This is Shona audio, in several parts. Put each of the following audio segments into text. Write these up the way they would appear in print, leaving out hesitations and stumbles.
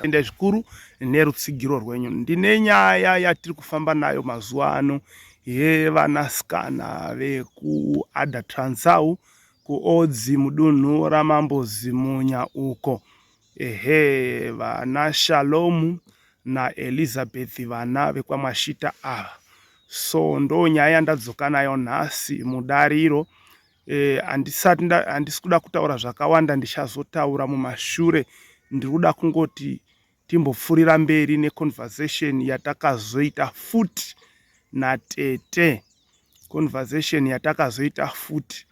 Tenda zvikuru nerutsigiro rwenyu. Ndine nyaya yatiri kufamba nayo mazuva ano yevanasikana vekuAda Transau kuOdzi mudunhu raMambo Zimunya uko. Ehe, vana Shalomu naElizabeth vana vekwaMwashita ava. So ndo nyaya yandadzoka nayo nhasi mudariro. Handisati handisi kuda kutaura zvakawanda, ndichazotaura mumashure. Ndiri kuda kungoti timbopfuurira mberi neconversation yatakazoita futi natete, conversation yatakazoita futi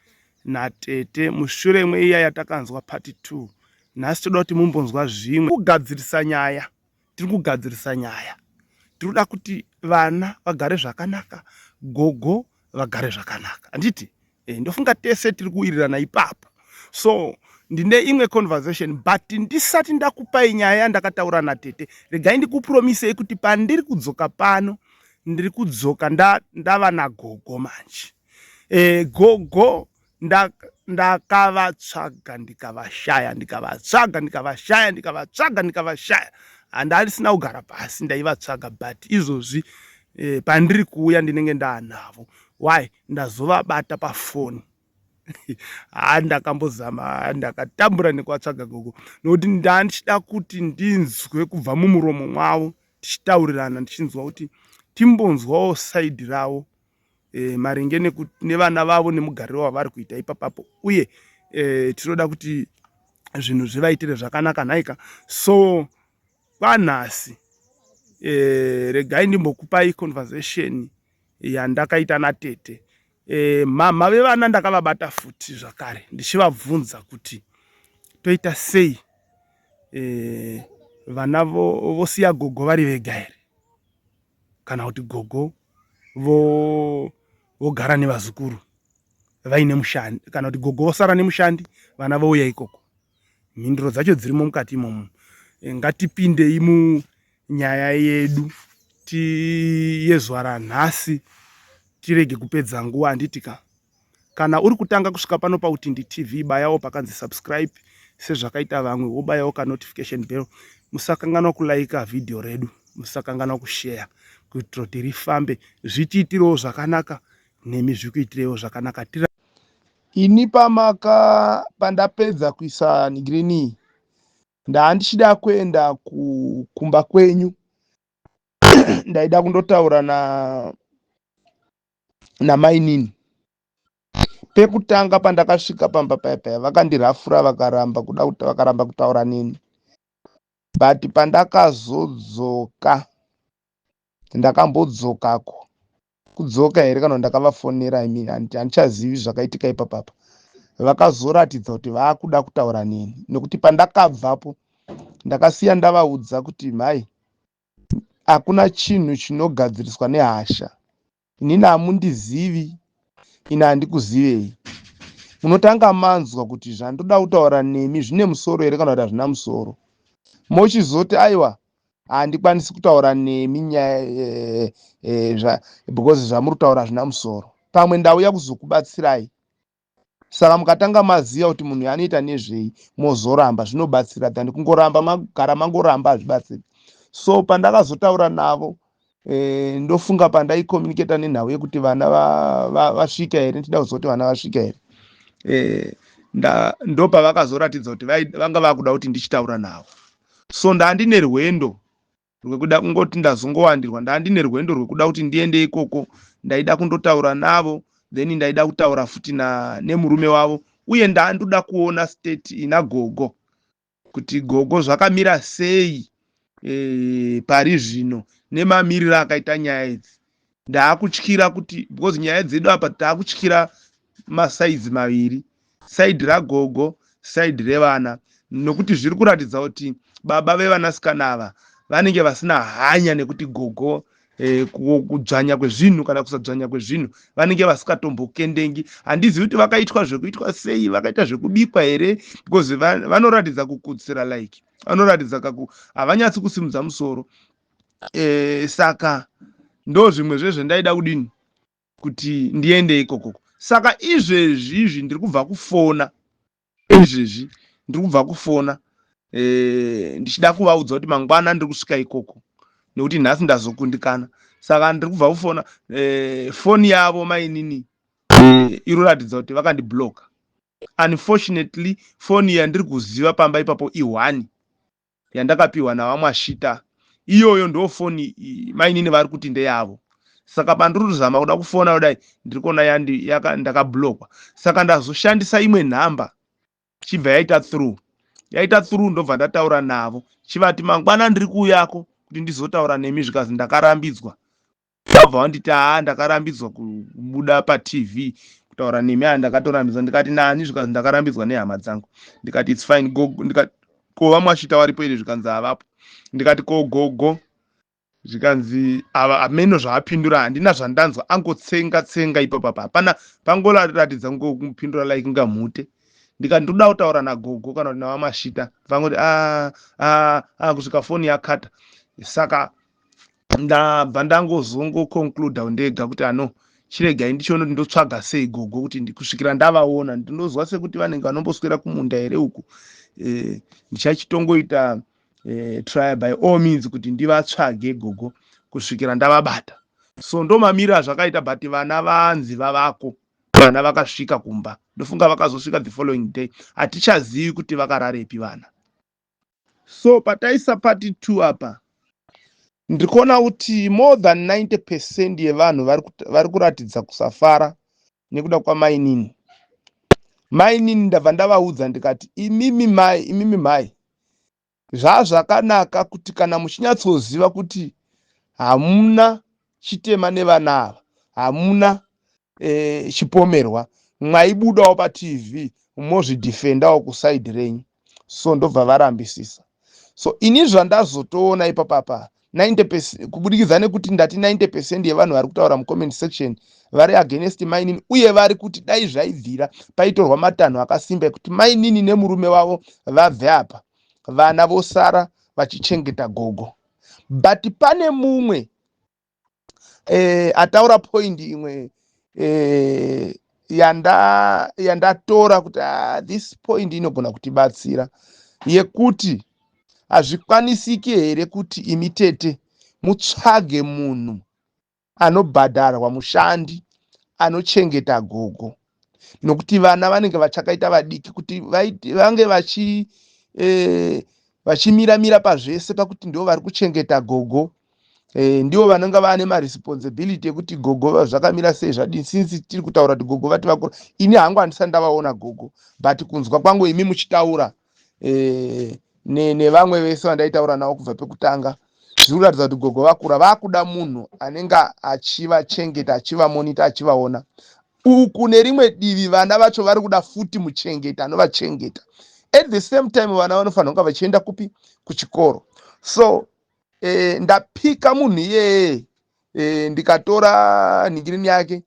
natete mushure mweiya yatakanzwa part 2. Nhasi toda kuti mumbonzwa zvimwe. Kugadzirisa nyaya, tiri kugadzirisa nyaya. Tiri kuda kuti vana vagare zvakanaka, gogo vagare zvakanaka, handiti? Ndofunga tese tiri kuwirirana ipapo. So ndine imwe conversation, but ndisati ndakupai nyaya yandakataura natete, regai ndikupromisei kuti pandiri kudzoka pano, ndiri kudzoka ndava nagogo manje. Gogo ndakavatsvaga ndikavashaya, ndikavatsvaga ndikavashaya, ndikavatsvaga ndikavashaya. Handisina kugara pasi, ndaivatsvaga, but izvozvi pandiri kuuya ndinenge ndaanavo. Why? Ndazovabata pafoni. Ha, ndakambozama, ndakatambura nekuvatsvaga gogo, nokuti ndandichida kuti ndinzwe kubva mumuromo mwavo tichitaurirana, ndichinzwa kuti timbonzwawo side ravo maringe nevana vavo nemugariro wavari kuita ipapapo. Uye tinoda kuti zvinhu zvivaitire zvakanaka nhaika. So kwanhasi regai ndimbokupai conversation yandakaita natete. Mama vevana ndakavabata futi zvakare ndichivabvunza kuti toita sei, vana vosiya gogo vari vega here, kana kuti gogo vogara nevazukuru vaine mushandi, kana kuti gogo vosara nemushandi, vana vouya ikoko. Mhinduro dzacho dzirimo mukati imomo. Ngatipindei munyaya yedu yezuva ranhasi, tirege kupedza nguva, handiti ka? Kana uri kutanga kusvika pano paUtindi TV, bayawo pakanzi subscribe sezvakaita vamwe, wobayawo kanotification bell. Musakanganwa kulaika vhidhiyo redu, musakanganwa kushare kuitira kuti rifambe, zvitiitirewo zvakanaka nemi zvikuitirewo zvakanaka. Ini pamaka pandapedza kuisa ngirini, ndaandichida kuenda kumba kwenyu. Ndaida kundotaura na namainini. Pekutanga pandakasvika pamba paya paya, vakandirafura, vakaramba kuda, vakaramba kutaura neni. But pandakazodzoka, ndakambodzokako, kudzoka here kana ndakavafonera, I mean, handichazivi zvakaitika ipapapa. Vakazoratidza kuti vaakuda kutaura neni, nekuti pandakabvapo ndakasiya ndavaudza kuti, "Mhai, hakuna chinhu chinogadziriswa nehasha. Inini hamundizivi, ini handikuzivei. Munotanga manzwa kuti zvandoda kutaura nemi zvine musoro here kana kuti hazvina musoro, mochizoti, 'Aiwa, handikwanisi kutaura nemi nyaya because zvamuri kutaura hazvina musoro. Pamwe ndauya kuzokubatsirai.' Saka mukatanga maziva kuti munhu anoita nezvei, mozoramba, zvinobatsira than kungoramba magara mangoramba, hazvibatsiri. So pandakazotaura navo, ndofunga pandaicommunicata nenhau yekuti vana vasvika here, ndichida kuzoti vana vasvika here, ndopavakazoratidza kuti vanga vakuda kuti ndichitaura navo. So ndandine rwendo rwekuda kungoti ndazongowandirwa, ndandine rwendo rwekuda kuti ndiende ikoko. Ndaida kundotaura navo, then ndaida kutaura futi nemurume wavo, uye ndandoda kuona state ina gogo, kuti gogo zvakamira sei pari zvino nemamiriro akaita nyaya idzi. Ndaakutyira kuti, because nyaya dzedu apa taakutyira masides maviri, side ragogo, side revana, nokuti zviri kuratidza kuti baba vevanasikana ava vanenge vasina hanya nekuti gogo kudzvanya kwezvinhu kana kusadzvanya kwezvinhu, vanenge vasikatombokendengi. Handizivi kuti vakaitwa zvekuitwa sei, vakaita zvekubikwa here, because vanoratidza kukutsira, like vanoratidza kaku havanyatsi kusimudza musoro. Saka ndo zvimwe zvezvendaida kudini kuti ndiende ikokoko. Saka izvezvi izvi ndiri kubva kufona, izvezvi ndiri kubva kufona. Ndichida kuvaudza kuti mangwana ndiri kusvika ikoko nekuti nhasi ndazokundikana. Saka ndiri kubva kufona foni yavo mainini iri kuratidza kuti vakandibloka. Unfortunately, foni yandiri kuziva pamba ipapo i1 yandakapiwa navamwashita. Iyoyo ndo foni mainini vari kuti ndeyavo. Saka pandiri kuzama kuda kufona kudai, ndiri kuona ndakablokwa. Saka ndazoshandisa imwe nhamba, chibva yaita through, yaita through. Ndobva ndataura navo, chivati mangwana ndiri kuuyako kuti ndizotaura nemi. Zvikazi ndakarambidzwa. Vabva vanditi, "Haa, ndakarambidzwa kubuda paTV kutaura nemi. Aa, ndakatorambidzwa." Ndikati, "Nani?" Zvikazi ndakarambidzwa nehama dzangu. Ndikati, "It's fine, gogo." Ndikati, "Ko vamwashita varipo here?" Zvikanzi havapo. Ndikati, "Ko gogo?" Zvikanzi ava hameno zvaapindura, handina zvandanzwa, angotsenga tsenga ipapapa, hapana, pangoratidza ngomupindura like kunga mhute. Ndikati, "Ndoda kutaura nagogo kana kuti navamashita." Vangoti a a a kusvika foni yakata. Saka ndabva ndangozongoconcluda ndega kuti ano chiregai ndichiona kuti ndotsvaga sei gogo kuti kusvikira ndavaona. Ndinozwa sekuti vanenge vanomboswera kumunda here uku. Ndichachitongoita try by all means kuti ndivatsvage gogo kusvikira ndavabata. So ndo mamiriro azvakaita, but vana vanzi vavako. Vana vakasvika kumba, ndofunga vakazosvika the following day. Hatichazivi kuti vakararepi vana. So pataisa part 2 apa, ndiri kuona kuti more than 90% yevanhu vari kuratidza kusafara nekuda kwamainini. Mainini ndabva ndavaudza ndikati, "Imimi mai, imimi mai, zvazvakanaka kuti kana muchinyatsoziva kuti hamuna chitema nevana ava, hamuna chipomerwa, mwaibudawo paTV mozvidhifendawo kuside renyu." So ndobva varambisisa. So ini zvandazotoona ipapapa, 90, kubudikidza nekuti ndati 90% yevanhu vari kutaura mucomment section vari against mainini, uye vari kuti dai zvaibvira paitorwa matanho akasimba ekuti mainini nemurume wavo vabve apa, vana vosara vachichengeta gogo. But pane mumwe ataura point imwe yandatora kuti this point inogona kutibatsira, yekuti hazvikwanisiki here kuti imi tete mutsvage munhu anobhadharwa, mushandi anochengeta gogo, nokuti vana vanenge vachakaita vadiki, kuti vange vachimiramira pazvese, pakuti ndivo vari kuchengeta gogo, ndivo vanenge vane maresponsibility ekuti gogo zvakamira sei, zvadini, since tiri kutaura kuti gogo vati vakura. Ini hangu handisati ndavaona gogo, but kunzwa kwangu imi muchitaura nevamwe vese vandaitaura navo kubva pekutanga, zviri kuratidza kuti gogo vakura, vakuda munhu anenge achivachengeta, achivamonita, achivaona. Uku nerimwe divi vana vacho vari kuda futi muchengeta anovachengeta. At the same time vana vanofanira kunga vachienda kupi? Kuchikoro. So ndapika munhu iyeye, ndikatora nhingirini yake,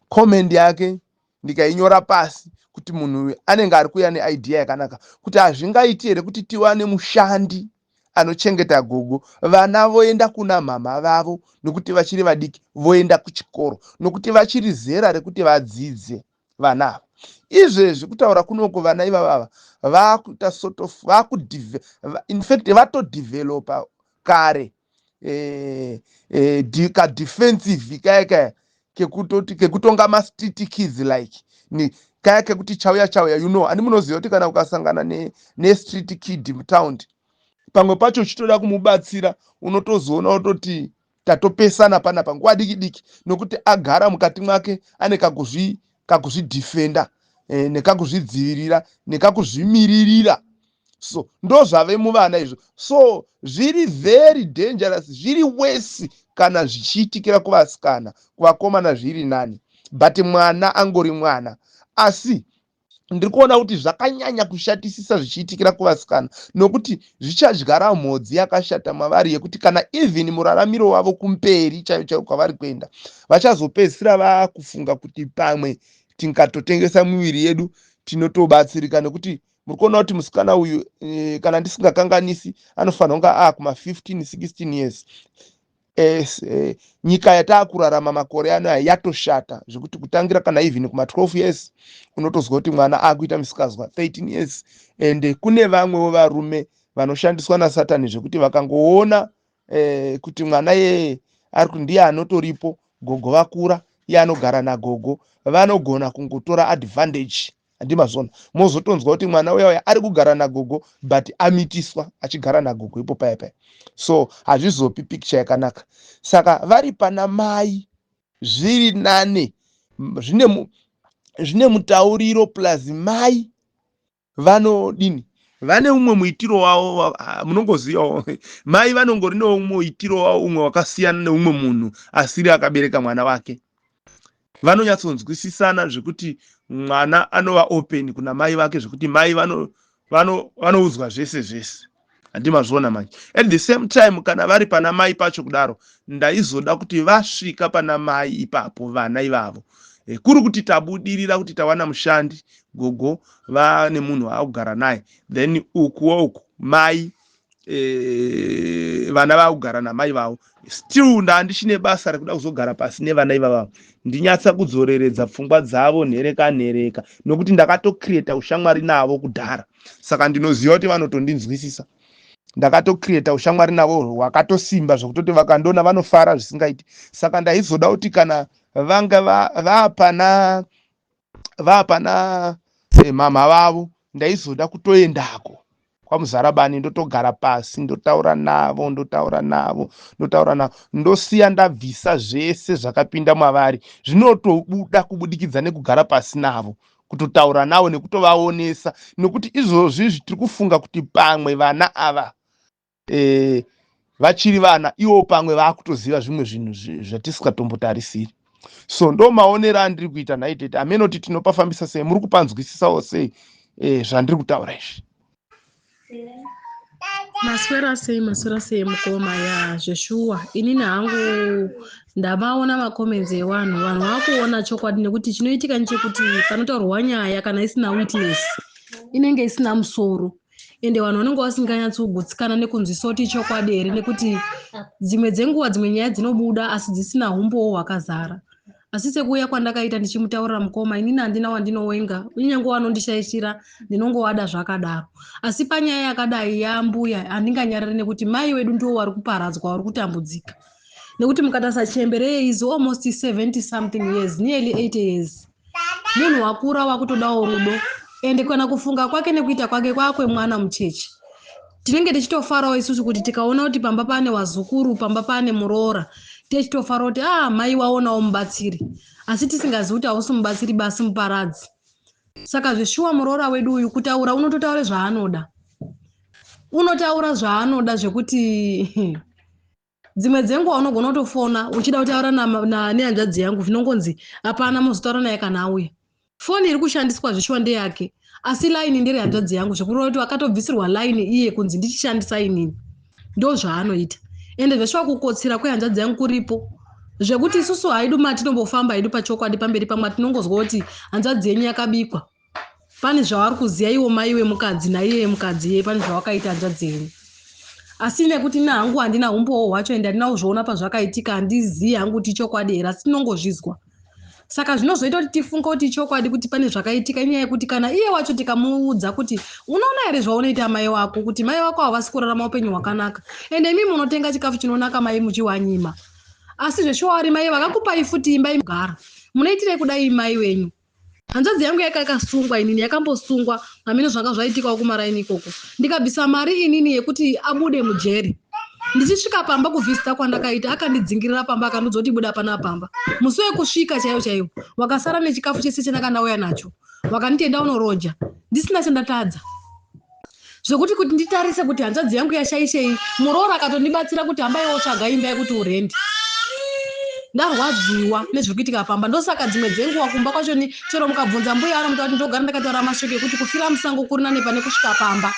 comment yake, ndikainyora pasi kuti munhu uyu anenge ari kuuya neidea yakanaka, kuti hazvingaiti here kuti tiwane mushandi anochengeta gogo, vana voenda kuna mama vavo nokuti vachiri vadiki, voenda kuchikoro nokuti vachiri zera rekuti vadzidze vana ava. Izvezvi kutaura kunoko, vana ivavava vakuita sort of infact vatodhevhelopa kare kadefensive kaya kaya kekutoti kekutonga mastreet kids like ni kaya kekuti chauya chauya. Ani munoziva kuti kana ukasangana nestreet kid mutaundi, pamwe pacho uchitoda kumubatsira, unotozoona utoti tatopesana panapa nguva diki diki, nokuti agara mukati mwake ane kakuzvidhifenda, nekakuzvidzivirira, nekakuzvimiririra. So ndo zvave muvana izvo. So zviri very dangerous, zviri worse kana zvichiitikira kuvasikana. Kuvakomana zviri nani, but mwana angori mwana. Asi ndiri kuona kuti zvakanyanya kushatisisa zvichiitikira kuvasikana, nokuti zvichadyara mhodzi yakashata mavari, yekuti kana even muraramiro wavo kumberi chaivo chaivo kwavari kuenda, vachazopedzisira vakufunga kuti pamwe tingatotengesa miviri yedu tinotobatsirika. Nekuti muri kuona kuti musikana uyu, kana ndisingakanganisi, anofanira kunge akuma 15 16 years. Nyika yataakurarama makore ano aya yatoshata zvekuti kutangira kana even kuma12 years unotozwa kuti mwana akuita misikazwa 13 years. And kune vamwewo varume vanoshandiswa nasatani zvekuti vakangoona kuti mwana yeye ari ndiye anotoripo, gogo vakura, iye anogara nagogo, vanogona kungotora advantage. Handimazvona, mozotonzwa kuti mwana uya uya ari kugara nagogo but amitiswa achigara nagogo ipo paya paya. So hazvizopi picture yakanaka. Saka vari pana mai zviri nane, zvine mutauriro, plus mai vanodini, vane umwe muitiro wavo. Munongozivawo mai vanongori neumwe muitiro wavo, umwe wakasiyana neumwe munhu asiri akabereka mwana wake. Vanonyatsonzwisisana zvekuti mwana anova open kuna mai vake, zvekuti mai vanoudzwa vano, vano zvese zvese. Handimazviona manje? At the same time, kana vari pana mai pacho kudaro, ndaizoda kuti vasvika pana mai ipapo vana ivavo, kuri kuti tabudirira kuti tawana mushandi, gogo vane munhu waakugara naye, then ukuwo uku mai vana vakugara namai vavo. Still ndandichine basa rekuda kuzogara pasi nevana ivavavo, ndinyatsa kudzoreredza pfungwa dzavo nhereka nhereka, nokuti ndakatocreata ushamwari navo kudhara, saka ndinoziva kuti vanotondinzwisisa. Ndakatocreata ushamwari navo hwakatosimba zvekutoti vakandona vanofara zvisingaiti. Saka ndaizoda kuti kana vanga vapana vapana mama vavo, ndaizoda kutoendako kwaMuzarabani, ndotogara pasi, ndotaura navo, ndotaura navo, ndotaura navo, ndosiya ndabvisa zvese zvakapinda mavari. Zvinotobuda kubudikidza nekugara pasi navo, kutotaura navo nekutovaonesa, nekuti izvozvi izvi tiri kufunga kuti pamwe vana ava vachiri vana, ivo pamwe vaakutoziva zvimwe zvinhu zvatisikatombotarisiri. So ndo maonero andiri kuita nhaitete. Amenoti tinopafambisa sei? Muri kupanzwisisawo sei zvandiri kutaura izvi? Maswera sei, maswera sei mukoma? Ya, zveshuwa, inini hangu ndavaona macomments evanhu. Vanhu vakuona chokwadi, nekuti chinoitika ndechekuti panotaurwa nyaya, kana isina witness inenge isina musoro, ende vanhu vanenge vasinganyatsogutsikana nekunzwisa kuti chokwadi here, nekuti dzimwe dzenguva dzimwe nyaya dzinobuda asi dzisina umbowo hwakazara. Asi sekuuya kwandakaita ndichimutaurira mukoma, inini handina wandinowenga, kunyange wanondishaishira ndinongovada zvakadaro. Asi panyaya yakadai yambuya handinganyarari, nekuti mai wedu ndiwo vari kuparadzwa, vari kutambudzika, nekuti mukatarisa chembere is almost 70 something years, nearly 80 years. Munhu wakura wakutodawo rudo, ende kana kufunga kwake nekuita kwake kwakwemwana mucheche. Tinenge tichitofarawo isusu kuti tikaona kuti pamba pane wazukuru, pamba pane muroora, tichitofara kuti ah, mai waonawo mubatsiri, asi tisingazivi kuti hausi mubatsiri basi, muparadzi. Saka zveshuwa muroora wedu uyu kutaura unototaura zvaanoda, unotaura zvaanoda, zvekuti dzimwe dzenguva unogona kutofona uchida kutaura nehanzvadzi yangu, zvinongonzi hapana, mozotaura naye kana auya. Foni iri kushandiswa zveshuwa ndeyake, asi laini nderehanzvadzi yangu, zvekureva kuti akatobvisirwa laini iye kunzi ndichishandisa inini. Ndo zvaanoita. Ende zveshuwa kukotsira kwehanzvadzi yangu kuripo, zvekuti isusu haidu matinombofamba haidu pachokwadi pamberi pamwe tinongozwa kuti hanzvadzi yenyu yakabikwa, pane zvavari kuziva iwo mai wemukadzi naiye mukadzi iye, pane zvawakaita hanzvadzi yenyu. Asi nekuti ina hangu handina umbowo hwacho, ende handina kuzviona pazvakaitika, handizivi hangu kuti ichokwadi here, asi tinongozvizwa. Saka zvinozoita kuti tifunge kuti ichokwadi kuti pane zvakaitika, inyaya yekuti kana iye wacho tikamuudza kuti unoona here zvaunoita mai wako, kuti mai wako havasi kurarama upenyu hwakanaka, ende imi munotenga chikafu chinonaka mai muchiwanyima, asi zveshuwa vari mai vakakupai futi imba imugara, munoitirei kudai mai wenyu? Hanzvadzi yangu yaka yakasungwa, inini yakambosungwa, hameno zvanga zvaitikawo kumaraini ikoko, ndikabvisa mari inini yekuti abude mujeri. Ndichisvika pamba kuvhizita kwandakaita, akandidzingirira pamba, akandiudza kuti buda pana pamba. Musi wekusvika chaiwo chaiwo wakasara nechikafu chese chandanga ndauya nacho, wakanditi enda unoroja, ndisina chandatadza, zvekuti kuti nditarise kuti hanzvadzi yangu yashaishei. Muroora akatondibatsira kuti hambai wotsvaga imba yekuti urendi. Ndarwadziwa nezviri kuitika pamba. Ndosaka dzimwe dzenguva kumba kwacho ni chero mukabvunza mbuya anomuta kuti ndogara ndakataura mashoko ekuti kufira musango kuri nane pane kusvika pamba.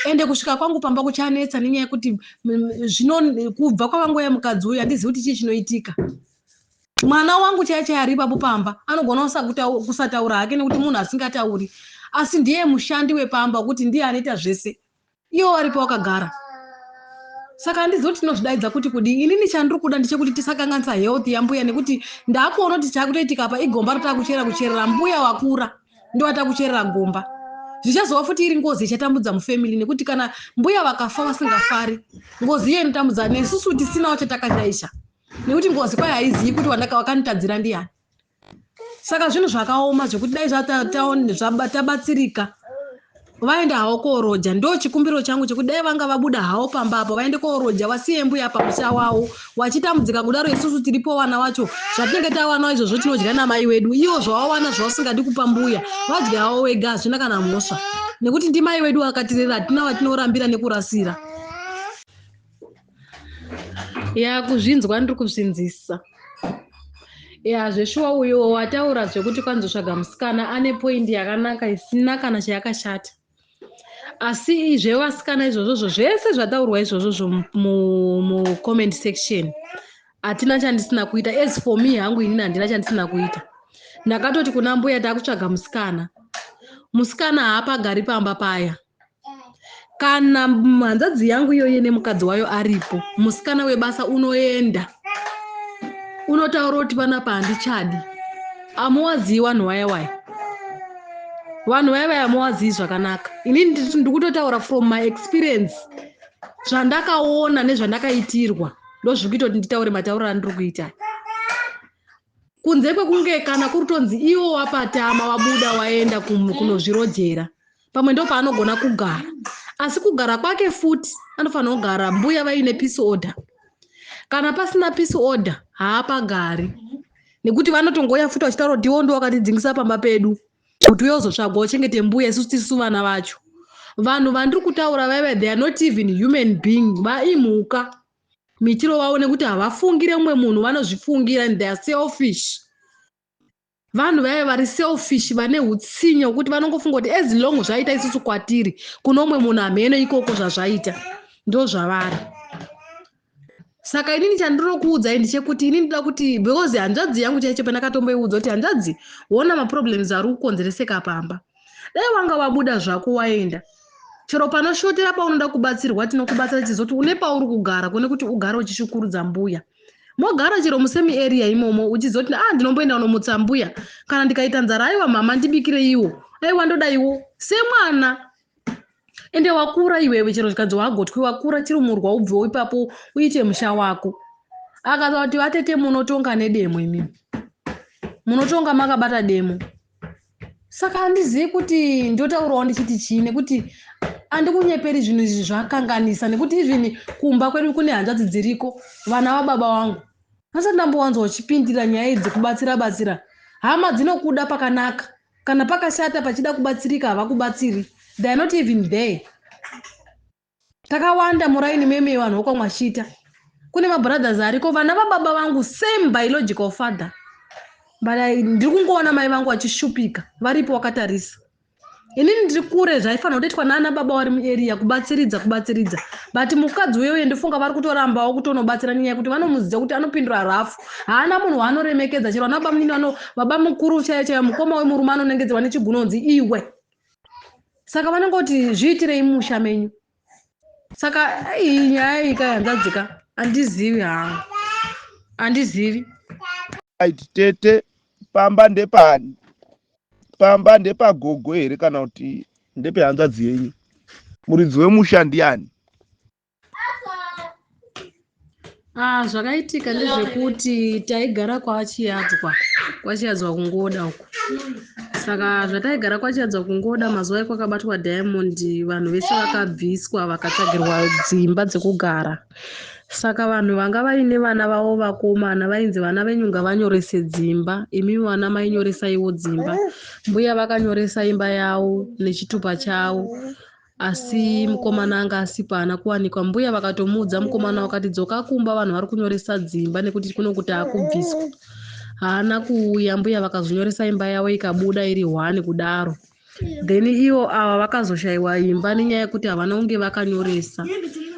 Ende kusvika kwangu pamba kuchanetsa nenyaya yekuti zvino kubva kwavangoya mukadzi uyu handizivi kuti chii chinoitika. Mwana wangu chaiye chaiye ari ipapo pamba anogona kusataura hake nekuti munhu asingatauri, asi ndiye mushandi wepamba, kuti ndiye anoita zvese, ivo varipo vakagara. Saka handizivi kuti tinozvidaidza kuti kudii. Inini chandiri kuda ndechekuti tisakanganisa health yambuya, nekuti ndaakuona kuti chaakutoitika apa igomba ratakuchera, kucherera mbuya wakura ndowatakucherera gomba. Zvichazova futi iri ngozi ichatambudza mufamily, nekuti kana mbuya vakafa vasingafari, ngozi iye inotambudza nesusu tisinawo chatakashaisha, nekuti ngozi kwayo haizivi kuti wakanditadzira ndiyani. Saka zvinhu zvakaoma zvekuti dai tabatsirika, vaenda havo kooroja. Ndo chikumbiro changu chekuti dai vanga vabuda havo pamba apo, vaende kooroja, vasiye mbuya pamusha wavo wachitambudzika kudaro. Isusu tiripo vana vacho, zvatinenge tawanawo izvozvo tinodya namai wedu. Ivo zvavawana zvavasingadi kupa mbuya, vadya havo wega, hazvina kana mhosva, nekuti ndimai wedu vakatirera, hatina vatinorambira nekurasira. Ya, kuzvinzwa ndiri kuzvinzisa. Ya, zveshuwa, uyo wataura zvekuti kwanzotsvaga musikana ane point yakanaka isina kana chayakashata. Asi zvevasikana izvozvozvo zvese zvataurwa izvozvozvo mucomment section, hatina chandisina kuita. As for me hangu inini, handina chandisina kuita. Ndakatoti kuna mbuya, takutsvaga musikana, musikana haapagari pamba paya. Kana hanzvadzi yangu iyoyo nemukadzi wayo aripo, musikana webasa unoenda unotaura kuti panapa handichadi. Amuwazii vanhu vaya vaya, vanhu vaya vaya amuwazii zvakanaka. Inini ndikutotaura from my experience, zvandakaona nezvandakaitirwa, ndozviri kuita kuti nditaure matauriro andiri kuita. Kunze kwekunge kana kuri tonzi iwo wapatama, wabuda, waenda kunozvirojera, pamwe ndo paanogona kugara. Asi kugara kwake futi anofanira kugara mbuya vaine peace order. Kana pasina peace order, haapagari, nekuti vanotongoya futi vachitaura kuti iwo ndo wakatidzingisa pamba pedu kuti uye uzotsvagwa uchengete mbuya, isusu tisu vana vacho. Vanhu vandiri kutaura vaiva, they are not even human being, vaimhuka mitiro wavo, nekuti havafungire mumwe munhu, vanozvifungira and they are selfish. Vanhu vaiva vari selfish, vane utsinye hwekuti vanongofunga kuti as long zvaita isusu kwatiri, kuno umwe munhu hameno ikoko zvazvaita. Ndo zvavari. Saka inini chandinokuudzai ndechekuti inini ndoda kuti, because hanzvadzi yangu chaicho pandakatomboiudza kuti, "Hanzvadzi, wona maproblems ari kukonzereseka pamba, dai wanga wabuda zvako waenda, chero panoshotera paunoda kubatsirwa tinokubatsira, chizoti une pauri kugara, kune kuti ugare uchishukurudza mbuya. Mogara chero musame area imomo, uchizoti, ah, ndinomboenda kunomutsa mbuya kana ndikaita nzara. Aiwa mama, ndibikire iwo, aiwa ndoda iwo semwana." Ende wakura iwewe, chero zvikanzi wagotwi, wakura, chirumurwa, ubvewo ipapo uite musha wako. Akataura kuti, "Vatete, munotonga nedemo, imimi munotonga makabata demo." Saka handizivi kuti ndotaurawo ndichiti chii, nekuti handikunyeperi, zvinhu izvi zvakanganisa, nekuti even kumba kwedu kune hanzvadzi dziriko, vana vababa vangu, asati ndambowanzwa uchipindira nyaya idzi kubatsira batsira. Hama dzinokuda pakanaka, kana pakashata pachida kubatsirika havakubatsiri. They are not even there. Takawanda muraini meme, vanhu vokwamwashita, kune mabrothers ariko, vana vababa vangu, same biological father, but ndiri kungoona mai vangu vachishupika varipo vakatarisa. Inini ndiri kure, zvaifanira kutoitwa naana baba vari muarea, kubatsiridza kubatsiridza, but mukadzi uyoyo ndifunga vari kutorambawo kutonobatsira, nenyaya yekuti vanomuziva kuti anopindura rafu, haana munhu waanoremekedza. Chero vana baba munini, baba mukuru chaiyo chaiyo, mukoma wemurume anonengedzerwa nechigunonzi iwe. Saka vanongoti, "Zviitirei musha menyu." Saka iyi nyaya iyi kayanzadzika, handizivi hangu, handizivi. Right, tete, pamba ndepani? Pamba ndepagogo here kana kuti ndepehanzvadzi yenyu? Muridzi wemusha ndiani? Ah, zvakaitika ndezvekuti taigara kwaChiyadzwa, kwaChiyadzwa kungoda uku. Saka zvataigara kwaChiyadzwa kungoda, mazuva ekwakabatwa diamond, vanhu vese vakabviswa, vakatsvagirwa dzimba dzekugara. Saka vanhu vanga vaine vana vavo vakomana vainzi, "Vana venyu ngavanyorese dzimba, imimi vana mainyoresaiwo dzimba." Mbuya vakanyoresa imba yavo nechitupa chavo, asi mukomana anga asipo, haana kuwanikwa. Mbuya vakatomuudza mukomana, vakati, "Dzoka kumba, vanhu vari kunyoresa dzimba nekuti kuno kuti akubviswa." Haana kuuya. Mbuya vakazonyoresa imba yavo, ikabuda iri hwani kudaro. Then ivo ava vakazoshayiwa imba nenyaya yekuti havana kunge vakanyoresa.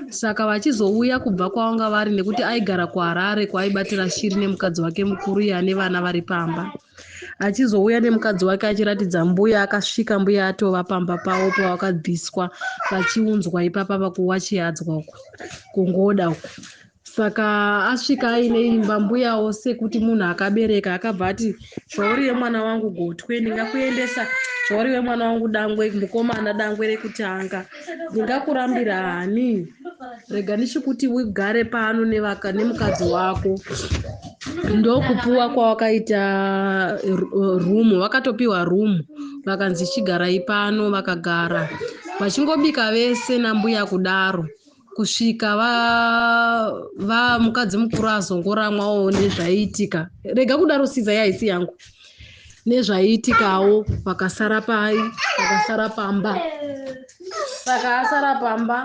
Saka vachizouya kubva kwavanga vari, nekuti aigara kuHarare kwaaibatira shiri nemukadzi wake mukuru iye ane vana vari pamba. Achizouya nemukadzi wake achiratidza mbuya, akasvika mbuya atova pamba pavo pavakabviswa vachiunzwa ipapa pakuwachiyadzwa uko kungoda uko. Saka asvika aine imba mbuyawo sekuti munhu akabereka akabva ati zvauri yemwana wangu gotwe ndingakuendesa zvauri yemwana wangu dangwe mukomana dangwe rekutanga ndingakurambira hani rega ndichikuti ugare pano nevaka nemukadzi wako ndokupuwa kwawakaita rumu vakatopiwa rumu vakanzi chigarai pano vakagara vachingobika vese nambuya kudaro kusvika va, va mukadzi mukuru azongoramwawo nezvaiitika rega kudaro siza yaisi yangu nezvaiitikawo vakasara pai vakasara pamba saka asara pamba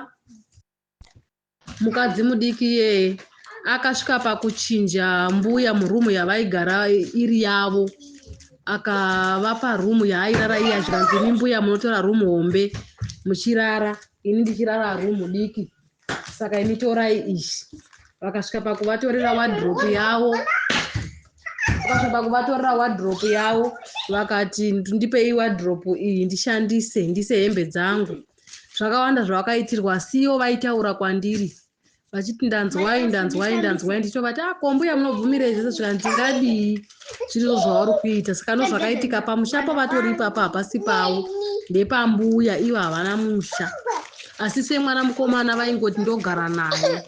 mukadzi mudiki iyeye akasvika pakuchinja mbuya murumu yavaigara iri yavo akavapa rumu yaairara iya zvikanzi imi mbuya munotora rumu hombe muchirara ini ndichirara rumu diki saka imi torai izvi vakasvika pakuvatorera wadropu yavo vakasvika pakuvatorera wadropu yavo vakati ndipei wadropu iyi ndishandise ndise hembe dzangu zvakawanda zvavakaitirwa asi ivo vaitaura kwandiri vachiti ndanzwai ndanzwai ndanzwai ndichitovati ah ko mbuya munobvumirei zvese zvikanzi ndingadii zvirizvo zvauri kuita saka no zvakaitika pamusha pavatori ipapa hapasi pavo ndepambuya ivo havana musha asi semwana mukomana vaingoti ndogara naye.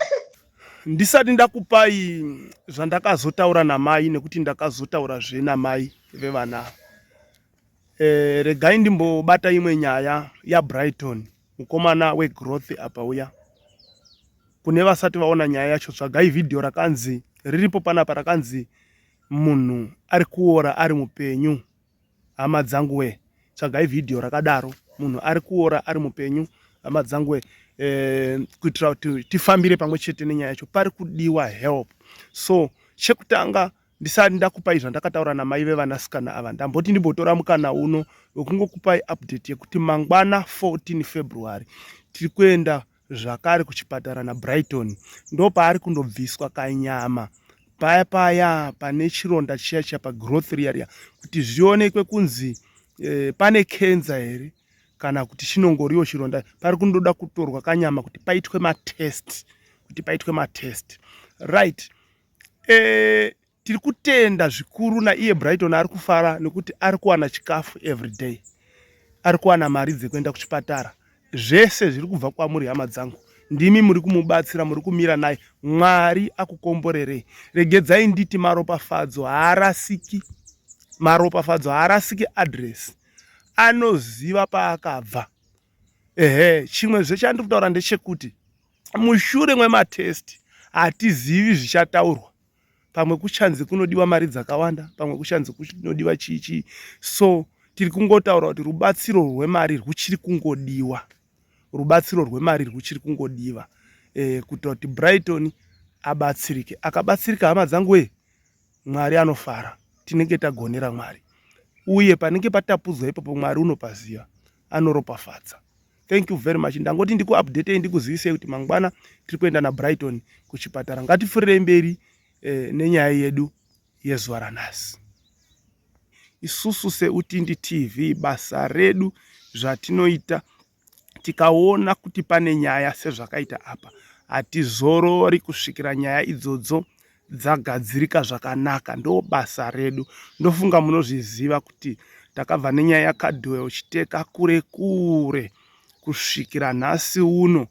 Ndisati ndakupai zvandakazotaura namai nekuti ndakazotaurazve namai vevana ava e, regai ndimbobata imwe nyaya yaBrighton mukomana wegrowth apa uya kune vasati vaona nyaya yacho tsvagai vhidhiyo rakanzi riripo panapa rakanzi munhu ari kuora ari mupenyu hama dzangu we tsvagai vhidhiyo rakadaro munhu ari kuora ari mupenyu hama dzangu we eh, kuitira kuti tifambire pamwe chete nenyaya yacho pari kudiwa help so chekutanga ndisati ndakupai zvandakataura namai vevanasikana ava ndamboti ndimbotora mukana uno wekungokupai update yekuti mangwana 14 February tiri kuenda zvakare kuchipatara naBrighton ndopaari kundobviswa kanyama paya paya pane chironda chiya chiya pagrowth riya riya kuti zvionekwe kunzi eh, pane kenza here kana kuti chinongoriwo chironda pari kundoda kutorwa kanyama kuti paitwe matest kuti paitwe matest right e, tiri kutenda zvikuru naiye Brighton ari kufara nekuti ari kuwana chikafu everyday ari kuwana mari dzekuenda kuchipatara zvese zviri kubva kwamuri hama dzangu ndimi muri kumubatsira muri kumira naye mwari akukomborerei regedzai nditi maropafadzo haarasiki maropafadzo haarasiki address anoziva paakabva ehe chimwe zvechandiri kutaura ndechekuti mushure mwematest hatizivi zvichataurwa pamwe kuchanzi kunodiwa mari dzakawanda pamwe kuchanzi kunodiwa chii chii so tiri kungotaura kuti rubatsiro rwemari rwuchiri kungodiwa rubatsiro rwemari rwuchiri kungodiwa e, kuita kuti Brighton abatsirike akabatsirika hama dzangu wee Mwari anofara tinenge tagonera Mwari uye panenge patapudzwa ipapo Mwari unopaziva anoropafadza thank you very much ndangoti ndikuupdatei ndikuzivisei kuti mangwana tiri kuenda naBrighton kuchipatara ngatifurire mberi eh, nenyaya yedu yezuva ranhasi isusu seUtindi TV basa redu zvatinoita tikaona kuti pane nyaya sezvakaita apa hatizorori kusvikira nyaya idzodzo dzagadzirika zvakanaka ndo basa redu ndofunga munozviziva kuti takabva nenyaya yaCardwell Chiteka kure kure kusvikira nhasi uno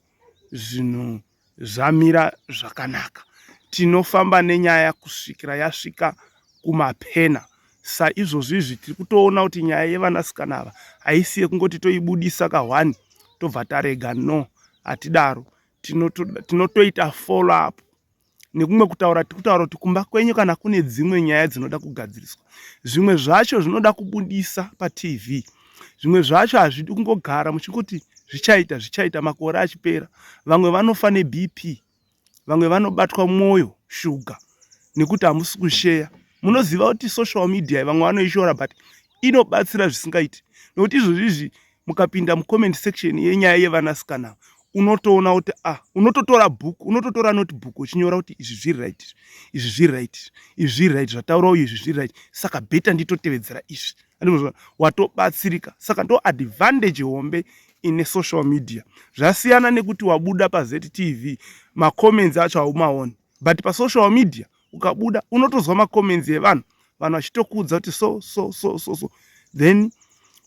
zvinhu zvamira zvakanaka tinofamba nenyaya kusvikira yasvika kumapena saizvozvi izvi tiri kutoona kuti nyaya yevanasikana ava haisi yekungoti toibudisa kahwani tobva tarega no hatidaro tinotoita follow up nekumwe kutaura tiri kutaura kuti kumba kwenyu kana kune dzimwe nyaya dzinoda kugadziriswa zvimwe zvacho zvinoda kubudisa patv zvimwe zvacho hazvidi kungogara muchingoti zvichaita zvichaita makore achipera vamwe vanofa nebp vamwe vanobatwa mwoyo shuga nekuti hamusi kusheya munoziva kuti social media vamwe vanoishora but inobatsira zvisingaiti nekuti izvozvi izvi mukapinda mucomment section yenyaya yevanasikana Unotoona kuti ah, unototora book, unototora notebook uchinyora kuti izvi zviri right, izvi zviri right, izvi zviri right, zvataura uyu izvi zviri right, saka better nditotevedzera izvi. Andizvo watobatsirika. Saka ndo advantage hombe ine social media. Zvasiyana nekuti wabuda paZTV, macomments acho haumaoni, but pasocial media ukabuda unotozwa macomments evanhu, vanhu vachitokuudza kuti so so so so so, then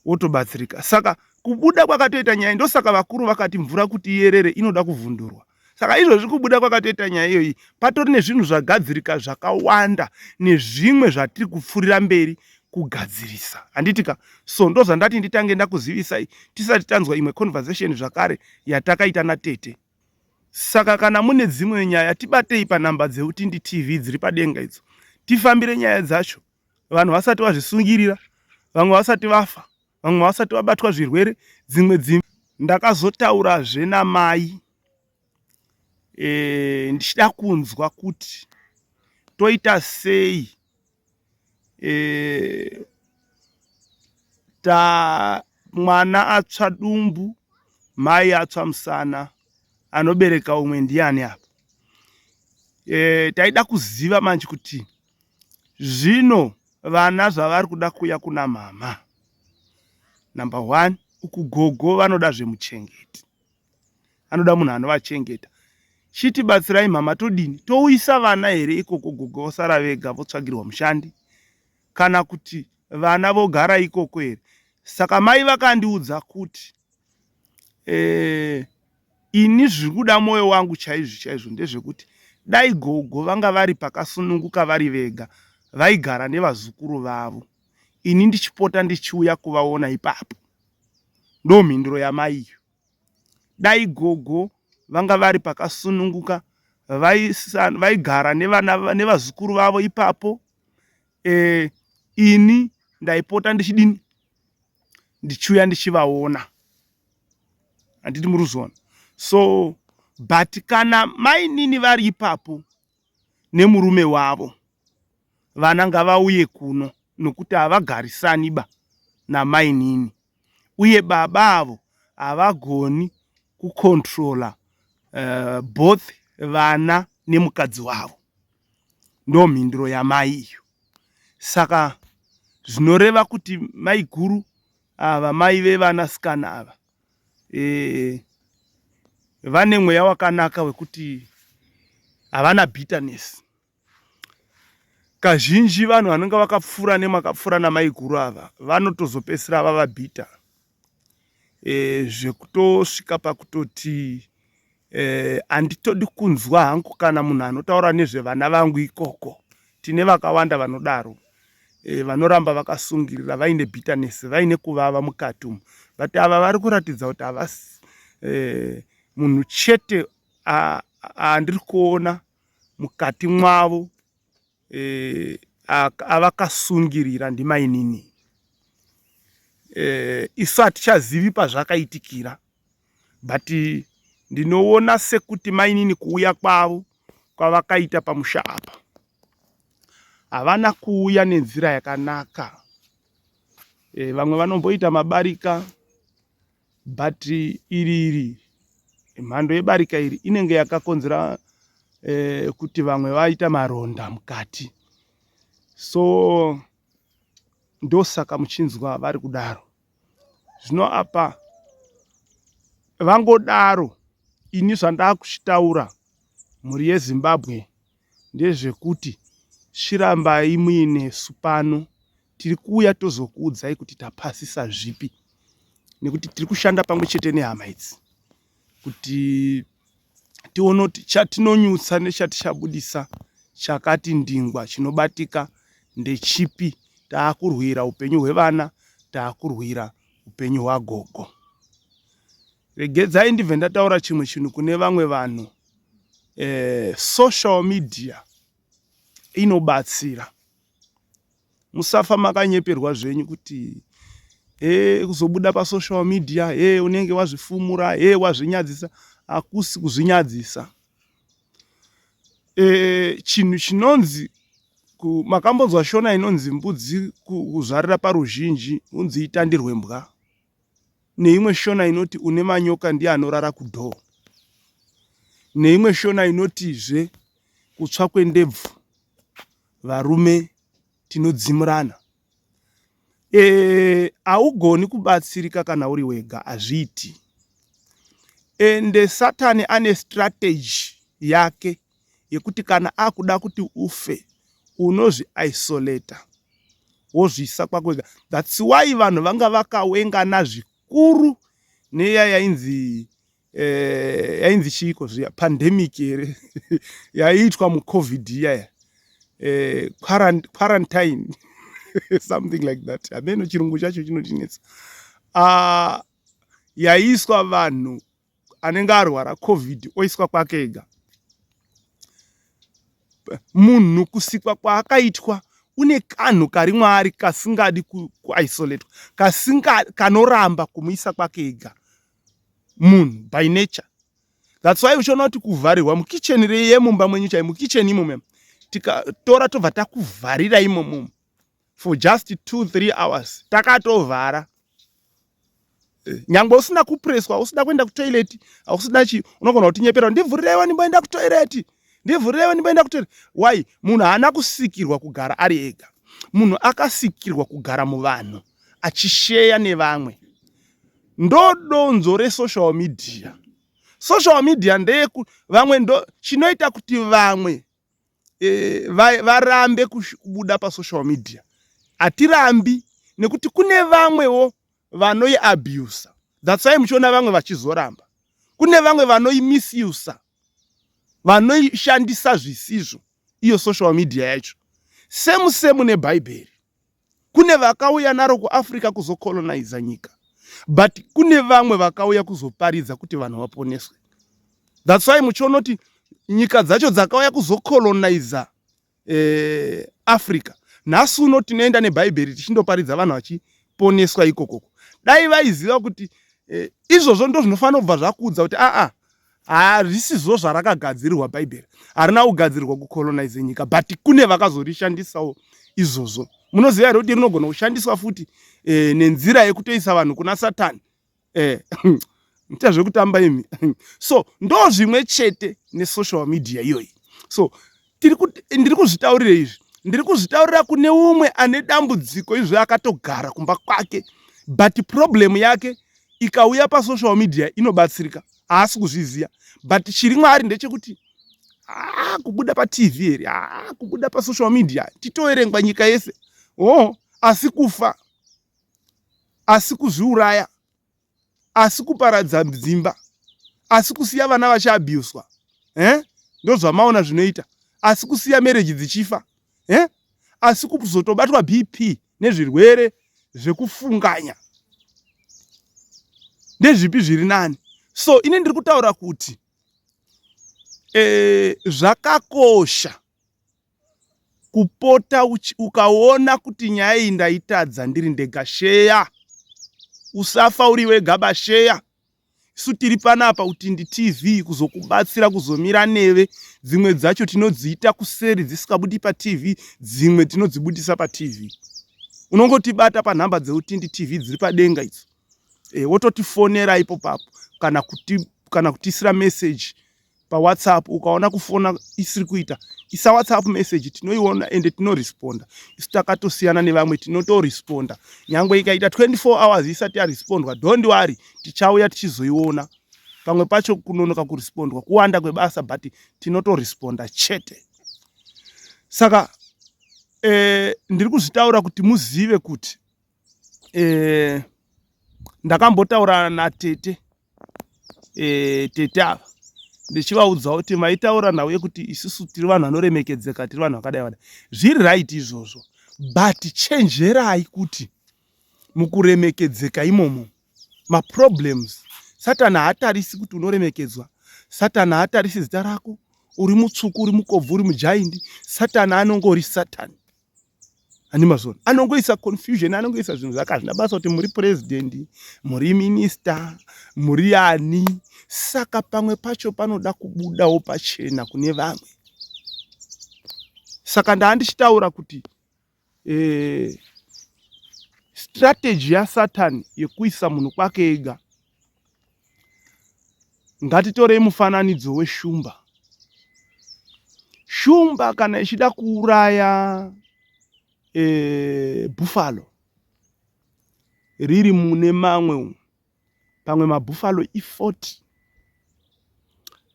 wotobatsirika. Saka kubuda kwakatoita nyaya, ndosaka vakuru vakati mvura kuti iyerere inoda kuvhundurwa. Saka izvozvi kubuda kwakatoita nyaya iyoyi, patori nezvinhu zvagadzirika zvakawanda nezvimwe zvatiri kupfurira mberi kugadzirisa, handiti ka? So ndozvandati nditange ndakuzivisai tisati tanzwa imwe conversation zvakare yatakaita natete. Saka kana mune dzimwe nyaya tibatei panhamba dzeUtindi TV dziri padenga idzo, tifambire nyaya dzacho vanhu vasati vazvisungirira, vamwe vasati vafa, vamwe vasati vabatwa zvirwere, dzimwe dzimwe. Ndakazotaurazve namai e, ndichida kunzwa kuti toita sei e, ta mwana atsva dumbu, mai atsva musana, anobereka umwe ndiani apa? E, taida kuziva manje kuti zvino vana zvavari kuda kuya kuna mama, number one, uku gogo vanoda zvemuchengeti, anoda munhu anovachengeta. Chitibatsirai mama, todini? Touyisa vana here ikoko, gogo vosara vega votsvagirwa mushandi, kana kuti vana vogara ikoko here? Saka mai vakandiudza kuti ini zviri kuda mwoyo wangu chaizvo chaizvo ndezvekuti dai gogo vanga vari pakasununguka vari vega, vaigara nevazukuru vavo, ini ndichipota ndichiuya kuvaona ipapo. Ndo mhinduro yamai iyo. Dai gogo vanga vari pakasununguka, vaigara nevana nevazukuru vavo ipapo, ini ndaipota ndichidini, ndichiuya ndichivaona, handiti muri kuzviona? So but kana mainini vari ipapo nemurume wavo, vana ngavauye kuno, nokuti havagarisani ba namainini, uye baba avo havagoni kucontrola both vana nemukadzi wavo. Ndo mhinduro yamai iyo. Saka zvinoreva kuti maiguru ava, mai vevanasikana ava, vane mweya wakanaka wekuti havana bitterness. Kazhinji vanhu vanenge vakapfuura nemakapfuura namaiguru ava vanotozopedzisira vava bitter, zvekutosvika pakutoti handitodi kunzwa hangu kana munhu anotaura nezvevana vangu ikoko. Tine vakawanda vanodaro, vanoramba vakasungirira vaine bitterness, vaine kuvava mukati umu, but ava vari kuratidza kuti havasi munhu chete andiri kuona mukati mwavo avakasungirira ndimainini. Isu hatichazivi pazvakaitikira, but ndinoona sekuti mainini kuuya kwavo kwavakaita pamusha apa, havana kuuya nenzira yakanaka. Vamwe vanomboita mabarika, but iri iri mhando yebarika iri inenge yakakonzera kuti vamwe vaita maronda mukati, so ndosaka muchinzwa vari kudaro. Zvino apa vangodaro, ini zvandakuchitaura mhuri yeZimbabwe ndezvekuti chirambai muinesu pano, tiri kuuya tozokuudzai kuti tapasisa zvipi, nekuti tiri kushanda pamwe chete nehama idzi kuti tione kuti chatinonyutsa nechatichabudisa chakati ndingwa chinobatika ndechipi. Taakurwira upenyu hwevana, taakurwira upenyu hwagogo. Regedzai ndibve ndataura chimwe chinhu kune vamwe vanhu. Social media inobatsira. Musafa makanyeperwa zvenyu kuti kuzobuda pasocial media unenge wazvifumura, wazvinyadzisa. Hakusi kuzvinyadzisa. Chinhu chinonzi makambonzwa shona inonzi mbudzi kuzvarira paruzhinji unzi itandirwe mbwa, neimwe shona inoti une manyoka ndiye anorara kudhoo. Neimwe shona inotizve kutsva kwendebvu varume tinodzimurana. E, haugoni kubatsirika kana uri wega, hazviiti. Ende Satani ane strategy yake yekuti kana akuda kuti ufe unozviisolata wozviisa kwako wega. That's why vanhu vanga vakawengana zvikuru neya yainzi eh, yainzi chiiko zviya pandemic here yaiitwa mucovid iyaya eh, quarantine something like that hameno chirungu chacho chinotinetsa uh, yaiiswa vanhu anenge arwara covid oiswa kwake ega munhu kusikwa kwaakaitwa une kanhu kari mwaari kasingadi kuisolatwa kasinga kanoramba kumuisa kwake ega munhu by nature that's why uchiona kuti kuvharirwa mukitchen yemumba mwenyu chai mukitchen imomo tikatora tobva takuvharira imomo for just 2 3 hours takatovhara eh, nyangwe usina kupreswa usina kuenda kutoilet hausina chi unogona kutinyepera ndivhurireiwo ndimboenda kutoilet ndivhurireiwo ndimboenda kutoilet why munhu haana kusikirwa kugara ari ega munhu akasikirwa kugara muvanhu achisheya nevamwe ndodonzo resocial media social media ndeyeku vamwe ndo chinoita kuti vamwe e, varambe kubuda pasocial media hatirambi nekuti kune vamwewo vanoiabusa that's why muchiona vamwe vachizoramba kune vamwe vanoimisusa vanoishandisa zvisizvo iyo social media yacho semu semu nebhaibheri kune vakauya naro kuafrica kuzocoloniza nyika but kune vamwe vakauya kuzoparidza kuti vanhu vaponeswe that's why muchiona kuti nyika dzacho dzakauya kuzocoloniza eh, africa nhasi uno tinoenda nebhaibheri tichindoparidza vanhu vachiponeswa ikokoko dai vaiziva kuti eh, izvozvo ndo zvinofanira kubva zvakuudza kuti aa harisizvo zvarakagadzirirwa bhaibheri harina kugadzirirwa kucolonize nyika but kune vakazorishandisawo izvozvo munoziva here kuti rinogona kushandiswa futi e, nenzira yekutoisa vanhu kuna satani eh, muita zvekutamba imi so ndo zvimwe chete nesocial media iyoyi so ndiri kuzvitaurira izvi ndiri kuzvitaurira kune umwe ane dambudziko izvo akatogara kumba kwake but problem yake ikauya pasocial media inobatsirika haasi kuzviziva but chiri mwaari ndechekuti ah, kubuda patv here ah, kubuda pasocial media titoverengwa nyika yese oh, asi kufa asi kuzviuraya asi kuparadza dzimba asi kusiya vana vachiabhuswa eh? ndozvamaona zvinoita asi kusiya mereji dzichifa eh? asi kuzotobatwa bp nezvirwere zvekufunganya ndezvipi zviri nani so ini ndiri kutaura kuti e, zvakakosha kupota ukaona kuti nyaya iyi ndaitadza ndiri ndega sheya usafa uri wega basheya isu tiri panapa Utindi TV kuzokubatsira kuzomira neve dzimwe dzacho tinodziita kuseri dzisingabudi patv dzimwe tinodzibudisa patv unongotibata panhamba dzeutindi tv dziri padenga idzo e, wototifonera ipo papo kana kuti kana kutiisira message pawhatsapp ukaona kufona isiri kuita isa whatsapp message tinoiona ende tinoresponda isu takatosiyana nevamwe tinotoresponda nyangwe ikaita 24 hours isati yarespondwa don't worry tichauya tichizoiona pamwe pacho kunonoka kurespondwa kuwanda kwebasa but tinotoresponda chete saka eh, ndiri kuzvitaura kuti muzive kuti eh, ndakambotaura natete e, tete ava ndichivaudza kuti maitaura nhau yekuti isusu tiri vanhu vanoremekedzeka tiri vanhu vakadai vadai zviri right izvozvo but chenjerai kuti mukuremekedzeka imomo maproblems satani haatarisi kuti unoremekedzwa satani haatarisi zita rako uri mutsvuku uri mukobvu uri mujaindi satani anongori satani Ani mazona anongoisa confusion anongoisa zvinhu zvake hazvina basa kuti muri president muri minister muri ani saka pamwe pacho panoda kubudawo pachena kune vamwe saka ndaa ndichitaura kuti eh, strategy yasatani yekuisa munhu kwake ega. Ngatitorei mufananidzo weshumba. Shumba kana ichida kuuraya e, buffalo riri mune mamwe umu pamwe mabuffalo i40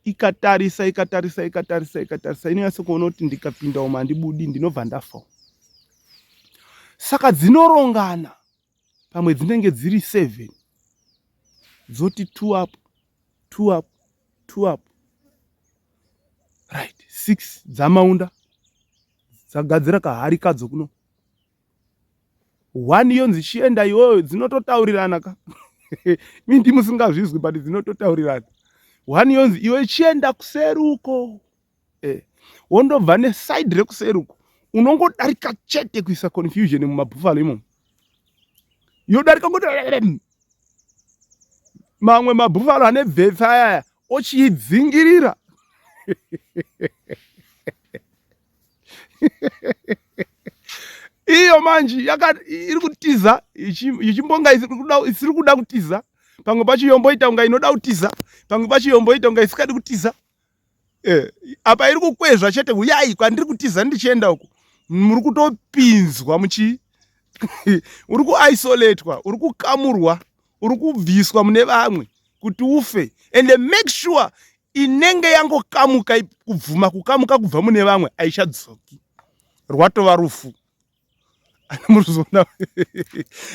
ikatarisa ikatarisa ikatarisa ikatarisa inonyatso kuona kuti ndikapinda umu handibudi ndinobva ndafa saka dzinorongana pamwe dzinenge dziri 7 dzoti two up two up two up right 6 dzamaunda dzagadzira kahari kadzo kuno one yonzi chienda iyoyo dzinototaurirana ka mi ndimusingazvizwi but dzinototaurirana one yonzi iwe chienda kuseri uko eh. Wondobva neside rekuseri uko unongodarika chete kuisa confusion mumabhufalo imomo yodarika ngoti mamwe mabhufalo ane bvetsa ayaya ochiidzingirira iyo manje iri kutiza ichimbonga isiri kuda kutiza pamwe pacho yomboita kunga inoda kutiza pamwe pacho yomboita kunga isikadi kutiza eh, apa iri kukwezva chete uyai kwandiri kutiza ndichienda uku muri kutopinzwa muchii uri kuisolatwa uri kukamurwa uri kubviswa mune vamwe kuti ufe and make sure inenge yangokamuka kubvuma kukamuka kubva mune vamwe haichadzoki rwatova rufu anomuzona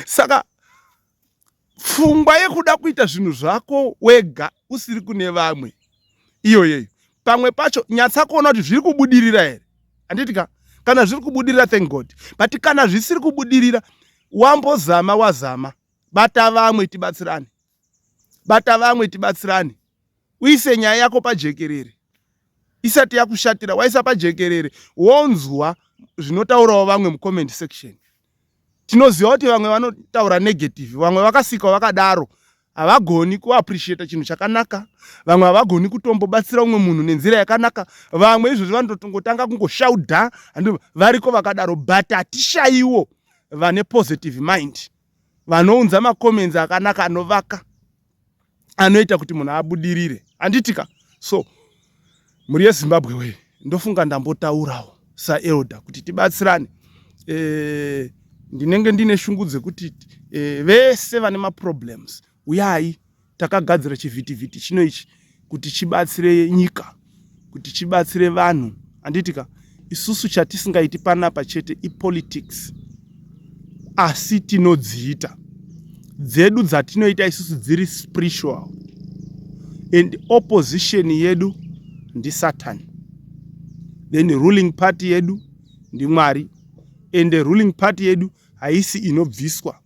saka pfungwa yekuda kuita zvinhu zvako wega usiri kune vamwe iyoyeyo pamwe pacho nyatsa kuona kuti zviri kubudirira here handiti ka kana zviri kubudirira thank god but kana zvisiri kubudirira wambozama wazama bata vamwe tibatsirane bata vamwe tibatsirane uise nyaya yako pajekerere isati yakushatira waisa pajekerere wonzwa zvinotaurawo vamwe mucomment section tinoziva kuti vamwe vanotaura negative vamwe vakasikwa vakadaro havagoni kuappreciata chinhu chakanaka vamwe havagoni kutombobatsira umwe munhu nenzira yakanaka vamwe izvozvi vanototongotanga kungoshaudha variko vakadaro but hatishayiwo vane positive mind vanounza macomments akanaka anovaka anoita kuti munhu abudirire handitika so mhuri yezimbabwe wee ndofunga ndambotaurawo saelder kuti tibatsirane e, ndinenge ndine shungu dzekuti e, vese vane maproblems uyai Takagadzira chivhitivhiti chino ichi kuti chibatsire nyika, kuti chibatsire vanhu. Handiti ka? Isusu chatisingaiti panapa chete ipolitics, asi tinodziita dzedu dzatinoita isusu dziri spiritual and opposition yedu ndisatan, then ruling party yedu ndimwari and ruling party yedu haisi inobviswa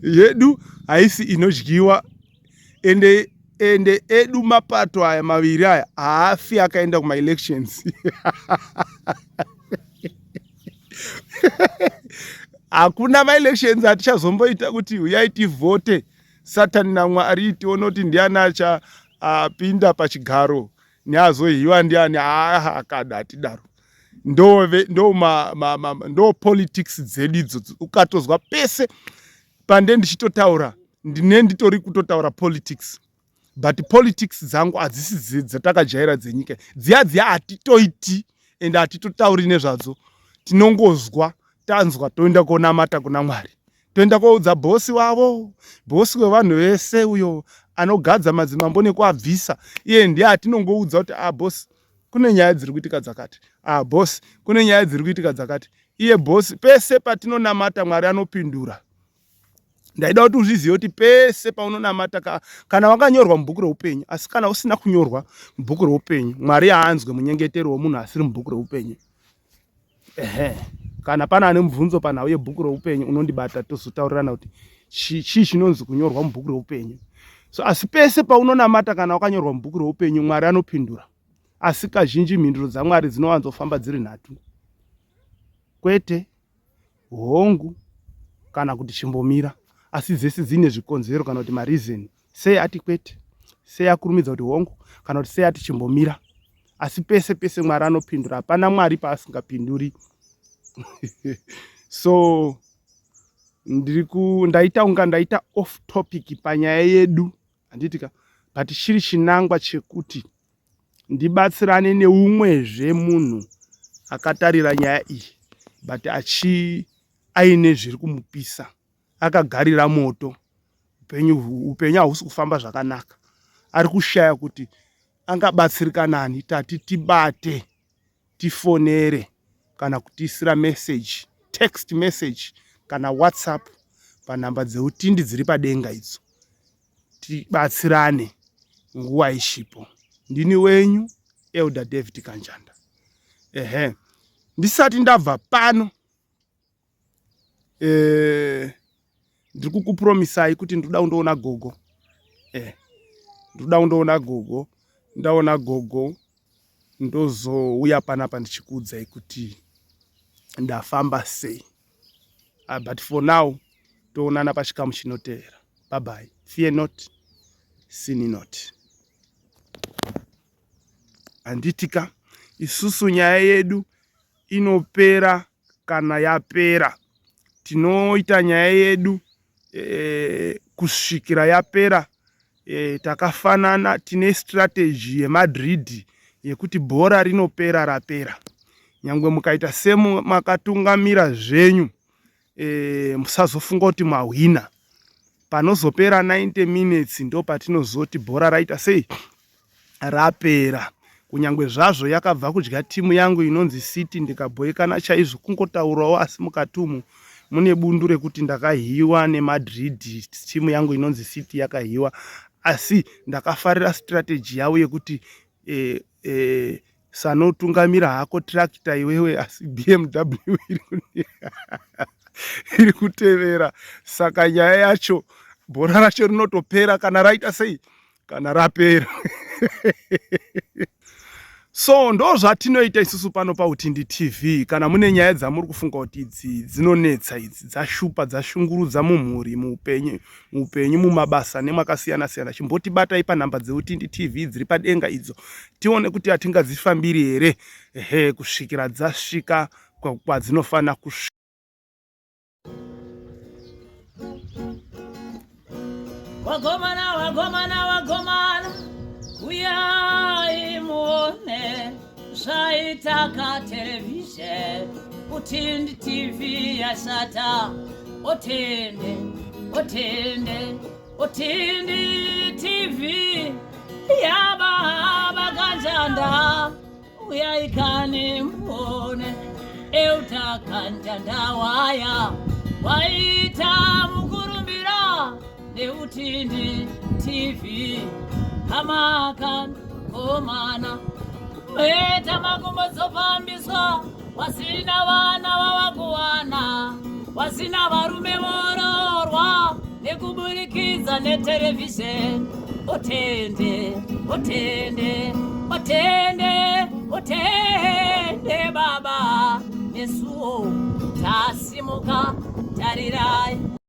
yedu haisi inodyiwa ende ende edu mapato aya maviri aya haafi akaenda kumaelections hakuna maelections atichazomboita kuti huyai tivhote satani namwari tione kuti ndiani achapinda pachigaro neazohiwa ndiani haa akada hatidaro ndove ndo ma, ma, ma, ndo politics dzedu idzodzo ukatozwa pese pande ndichitotaura ndine nditori kutotaura politics but politics dzangu hadzisi dzatakajaira dzenyika dziya dziya hatitoiti and hatitotauri nezvadzo tinongozwa tanzwa toenda konamata kuna mwari toenda koudza bhosi wavo bhosi wevanhu vese uyo anogadza madzimambo nekuabvisa iye ndiye atinongoudza kuti ah bhosi kune nyaya dziri kuitika dzakati ah boss kune nyaya dziri kuitika dzakati iye boss pese patinonamata mwari anopindura ndaida kuti uzvizive kuti pese paunonamata ka, kana wakanyorwa mubhuku reupenyu asi kana usina kunyorwa mubhuku reupenyu mwari haanzwe munyengetero wemunhu asiri mubhuku reupenyu ehe kana pane ane mubvunzo panhau yebhuku reupenyu unondibata tozotaurirana kuti chii chinonzi kunyorwa mubhuku reupenyu so asi pese paunonamata kana wakanyorwa mubhuku reupenyu mwari anopindura asi kazhinji mhinduro dzamwari dzinowanzofamba dziri nhatu kwete hongu kana kuti chimbomira asi dzese dzine zvikonzero kana kuti mareason sei ati kwete sei akurumidza kuti hongu kana kuti sei ati chimbomira asi pese pese mwari anopindura hapana mwari paasingapinduri so Ndiri ku ndaita kunga ndaita off topic panyaya yedu handiti ka but chiri chinangwa chekuti ndibatsirane neumwezve munhu akatarira nyaya iyi but achi aine zviri kumupisa akagarira moto upenyu upenyu hausi kufamba zvakanaka ari kushaya kuti angabatsirika nani tati tibate tifonere kana kutiisira message text message kana whatsapp panhamba dzeutindi dziri padenga idzo tibatsirane nguva ichipo ndini wenyu elder david kanjanda ehe ndisati ndabva pano eh, ndiri kukupromisai kuti ndinoda kundoona gogo eh, ndinoda kundoona gogo ndaona gogo ndozouya panapa ndichikuudzai kuti ndafamba sei uh, but for now toonana pachikamu chinotevera bye bye fear not sin not handitika isusu nyaya yedu inopera kana yapera tinoita nyaya yedu e, kusvikira yapera e, takafanana tine strategy yemadrid yekuti bhora rinopera rapera nyangwe mukaita semu makatungamira zvenyu e, musazofunga kuti mahwina panozopera 90 minutes ndo patinozoti bhora raita sei rapera kunyangwe zvazvo yakabva kudya timu yangu inonzi City ndikabhoikana chaizvo kungotaurawo asi mukati umu mune bundu rekuti ndakahiwa neMadrid timu yangu inonzi City yakahiwa asi ndakafarira strategy yavo yekuti e, e, sanotungamira hako tractor iwewe asi BMW iri kutevera saka nyaya yacho bhora racho rinotopera kana raita sei kana rapera so ndo zvatinoita isusu pano pautindi tv kana mune nyaya dzamuri kufunga kuti idzi dzinonetsa idzi dzashupa dzashungurudza mumhuri muupenyu muupenyu mumabasa nemwakasiyana siyana chimbotibatai panhamba dzeutindi tv dziri padenga idzo tione kuti hatingadzifambiri here ehe kusvikira dzasvika kwadzinofanira kusvika Wagomana, wagomana, wagomana, uyai muone zvaitaka television utindi tv yashata otende otende otindi tv yababa kanjanda uyai kani muone euta kanjanda waya waita mukurumbira neutindi tv hamakan komana meta makumbo dzofambiswa wasina vana vavakuwana wasina varume vororwa nekuburikidza neterevhizheni otende otende otende otende baba nesuwo tasimuka tarirai.